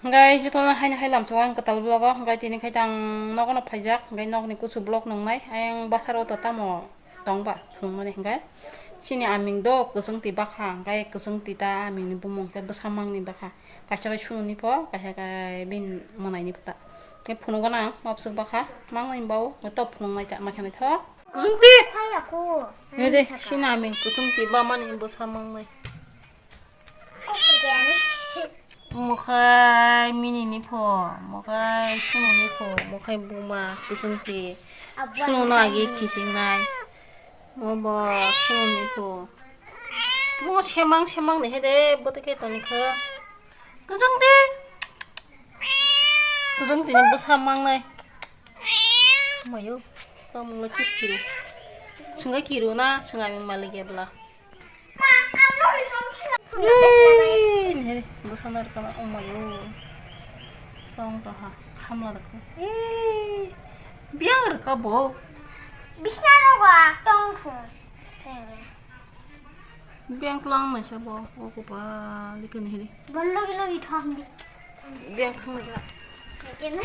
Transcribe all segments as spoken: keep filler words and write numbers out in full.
Hwnkhe jotono haino hai lamsao ang kwtal vlog o, hwnkhe tini khai tang nogo no phaijak, hwnkhe nokni kusu vlog nwngnai, ayang bwsaro to tamo tongba phunukmani, hwnkhe chini aming do kwchwng twi bakha, hwnkhe kwchwng twi ta aming ni bumung khe bwsa mangni bakha, kaisa bai sununi pho, kaisa khe bini mwnaini pho ta. Hwnkhe phunugo nang mobswk bakha, mangni bau, hwnkhe to phunuknai ta, ma khe naithok. Kwchwng twi! Hai aku. Nede, sini aming kwchwng twi ba mani bwsa mangnai. Mwkhai mini ni pho, mwkhai sunu ni pho, mwkhai buma kwchwng twi. Sunu no agi khisingnai. Obo sunu ni pho. Mo semang semang ni hede, bote khe toni khe. Kwchwng twi. Kwchwng twi ni bwsa mangnai. Mayo, tamo kiss kiru. Sungai kiru na, sungai malik ya bla. Ei, nihiri, bwsano rwkha ma, oh my oh. Tong to ha, hamla rwkha. Ei, biang rwkha bo. Bisna rogo tong thung. Biang tlang naisa bo, oh ko ba, likha nihiri. Bon logi logi thok di. Biang thang naisa. Kena.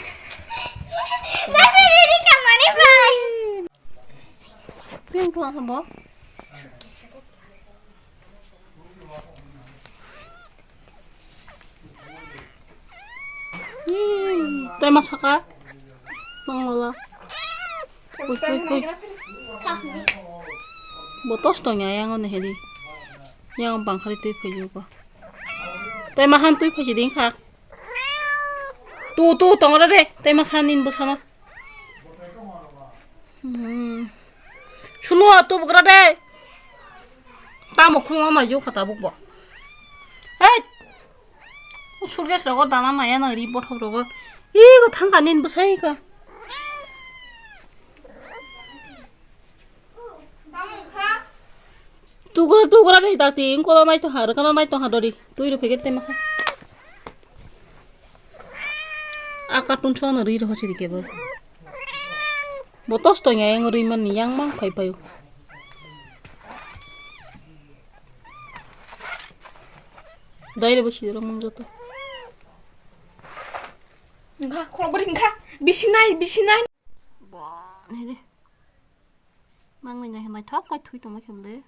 Tapi ini kamane bai. Pink lang bo. Ih, tai ma saka. Tong wala. Pui, pui, pui. Botos tong ya yang one hedi. Yang bang hari tui phayu ko. Tai ma han tui phayu ding kha. Tu, tu, tong ra de. Tai ma sanin bo sama. Hmm. Suno, tu bugra de. Tamo khuma ma ju khata bukbo. Hey! Suitcase rogo dana naya na ri bothok rogo. Ih, go thangka nin bwsai ka. Tugra, tugra de dakti, ingkolo mai tongha, rwkano mai tongha dori. Tui rw phege te masa. A cartoon show no rwi rw hosi dikhe bo. Bo tos to nya yang rwi man ni yang mang phai phaio. Dai re bo si ro mang joto. Nga khorok bari nga bisi nai, bisi nai. Bo ne de. Mang nai nai thok kai thui tong ma khem de.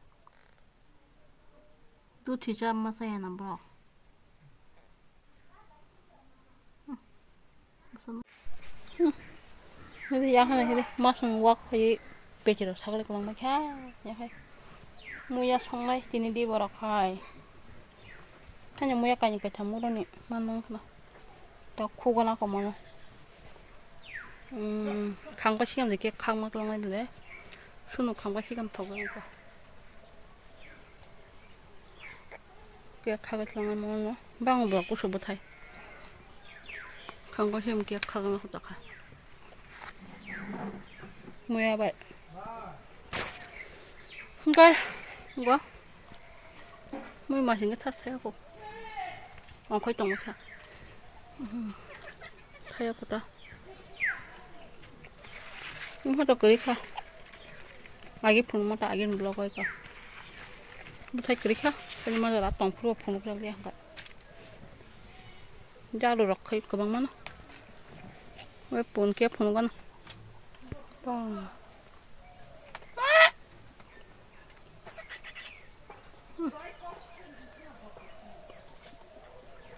Duthi cha ma chaya na borok. Hede ya hana hede masung wak khai pechero sagale kwlangma kha ya hai. Muya songnai tini di borok hai. Kanya muya kaini kaitham muroni manung khna. Ta khugana komono. Khangba sikam de khe khangma kwlangnai de. Sunu khangba sikam thok. Khe khagai tlangnai mono bang bo kusu bwthai. Khango hem khe khagana khuta kha. Muya bai. Hingkai go. Mui masing khe thas thaya ko. Ongkhoi tongo kha. Thaya khuta. Wngkha to kwrwi kha. Agi phunukma ta agini vlog oi kha. Bwthai kwrwi kha. Kwrwi ma jora tong phuru phunuk jak ya hwnkha. Jalu rok khai kwbangma no. Oi pun khe phunuk ano. Bang.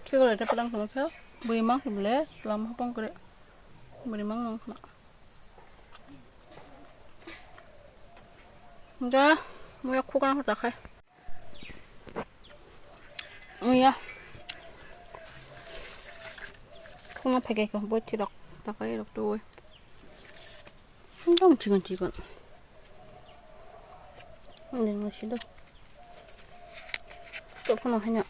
Khe oro ta palang tongma khe bwrwi mang khe bole lama hapang kwrwi bwrwi mang nang khna. Hingke muya khukna hota khai. Muya khukna phai khe boithi rok takai rok tuwi. Ekdom chikon chikon. Nini si do. Tophono haino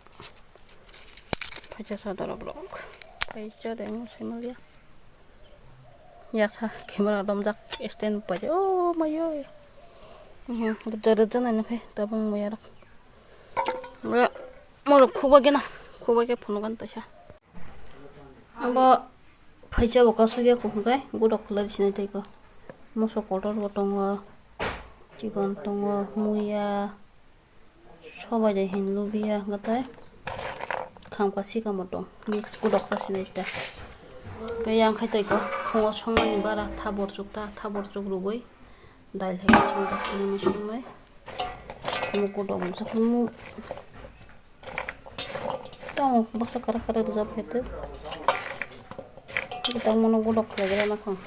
phaisa sa dorok rok. Phaisa de ang sai maliya. Yaksa camera domjak stand paide. Oh mayo. Mhm, rwja rwja nai nokhe tabung maya rok. Morok khukba gena, khukba khe phunukgani taisa. Abo phaisa bo kasubya kuphungai, godok kwlai sinai tei ko. Moso kotor bo tongo, chikon tongo, muya, sobai de hin lubiya hwnkhe tei Hamkha sikamo tong mix kudok sa sinai ta. Kaya ang khai tai ko phungo songmani bara thabor chuk ta, thabor chuk rugui. Dail hai song ta sinai songnai. Mu kudok mu sa mu. Tamo baksa kara kara rijak khe tei. Tamo no godok khlai gra na kho.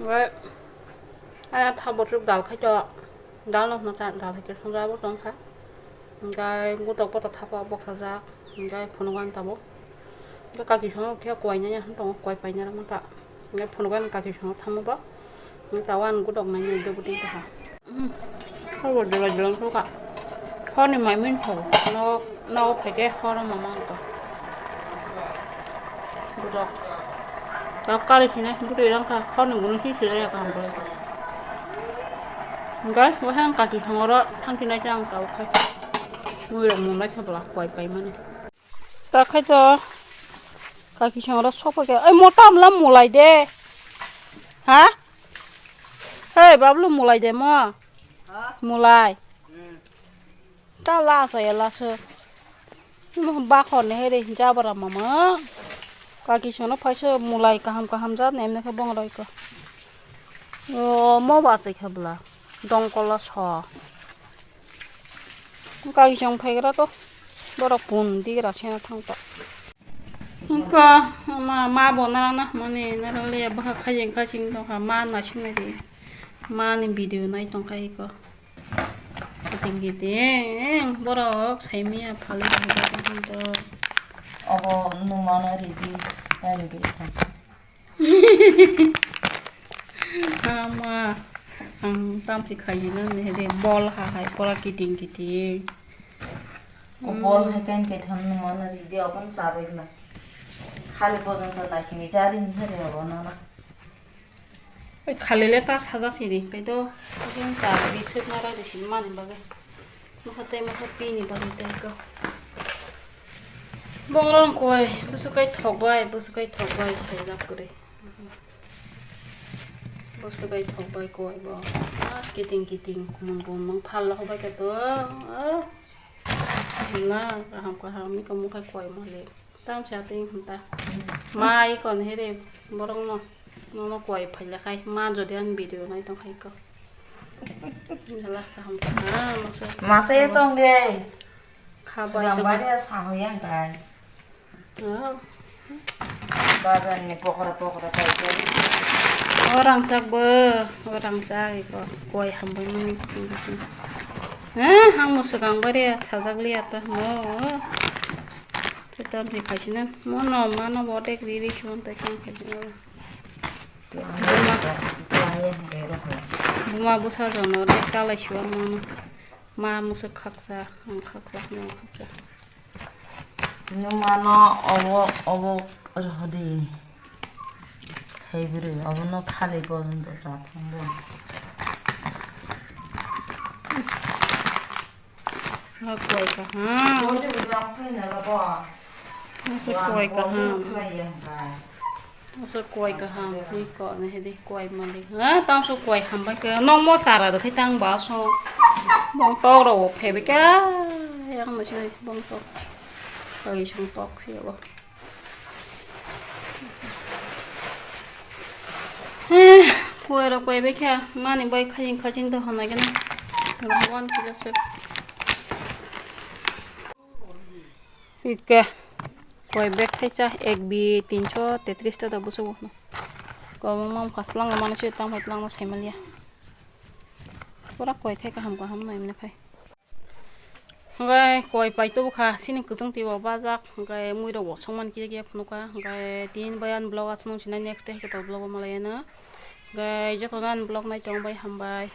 Omo, aya tha borsuk dal khai to, dal no hwnka dal hai khe songjak bo tong kha. Hwnkhai godok bo ta thapa boksa jak, hwnkhai phunuk ani tabuk. Hwnkhai kaki songno khe kowai nani hwn tongo, kowai paina rok ta. Hwnkhai phunuk ani kaki songno thangma bo. Hwnkhai tabuk ani godok nani deboti kaha. Hor bo jora jora wngkha. Horni mai minthogo. Nogo, nogo phaikhe horo mama wngkha. Budok. Tabuk kari sinai bwtwi rangkha. Horni gwnwi si silai ya kaham khe. Hwnkhe waisa ang kaki songoro thangsinai se ang tabuk khai. Muirok mwnai khe bwla kowai paimani. Ta khai to kaki songro sok pai khe. Oi, mota mla mulai de. Ha? Hei, bablu mulai de mo. Mulai. Ta la sa ya la so. Mo ba khor ne he de jabra mama. Kaki songno phai so mulai kaham kaham jat ne emne khe bong roi ko. O mo ba chai khe bwla. Dongkol o so. Kaki song phaigra to borok pun digra sena thang ta. Wngkha ma, ma bo narang na hwnmani narang le bwkha khaijeng khaijeng tongkha ma naising nai di. Ma ni video nai tongkha iko. Kiting kiting borok saimaya phali rok hwnkha tongkha to. Obo numa no ridi, ani di thangkha. Ama, ang tamsi khaina nahidi bol ha hai pura kiting kiting. O bol hai kain kaitham numa no ridi, obo no chabai na. Khali bojon to naisingwi chari hinsa de obo no na. Oi khali le ta sajak sidi, kai to, obo no chabai suk na rai sini mani bagwi. Mokha tei mokha pini bagwi tei ko. Bongrong koi, bwswk kai thok bai, bwswk kai thok bai, sai lab kwrwi. Bwswk kai thok bai koi bo. Ah, kiting kiting, kumung kumung phal rok bai khe to. Ah, na, kaham kaham ni kumung khai koi malik. Tam sa ting hwnta. Ma i kon he de, borok no. Nono koi phaila khai ma jodi ang video nai tong khai ko. Jala kaham kaham masa. Masa ya tong de. Khabai tong. Bari ya saho yang kai. Oh. Bazar ni pokora pokora kai kai. Orang chak bo, orang chak iko koi hambai mani. Eh, ang mo segang bari ya sajak liya ta mo. Tetam di khai sini. Mo no mano botek riri suan tekan khai sini. Buma bwsa jono de chalai siwa mano. Ma mwswk khaksa, ang khaksa, ang khaksa. Numa no obo, obo rwdi. Thai bwrwi, obo no thali porjonto cha thang bo. Ha koi kaham. Asa koi kaham. Asa koi kaham. Ni ko ne hedi koi mali. Ha, tang so koi ham bai ka. Nong mo sara de khai tang ba so. Bong tok ro phe be ka. Yang na si bong tok. Koi sung tok si bo. Heh, koi rok bai bekha, mani bai khajing khajing to hwnai gana. One kilo se. Ikke, koi bag thaisa, ek bi tinso tetris ta da busugo. Kobang mam kha, twlang mano se, tamo twlang no sai maliya. Pura koi khai kaham kaham no emne khai. Hwnkhe koi pai tubu kha, sini kwchwng twi bo bajak, hwnkhe mui rok bo songmani kisa kisa phunukha, hwnkhe tini bai ani vlog aswk nung sinai, next day hai kwtal vlog o malai anw, hwnkhe jotono ani vlog nai tong bai hambai.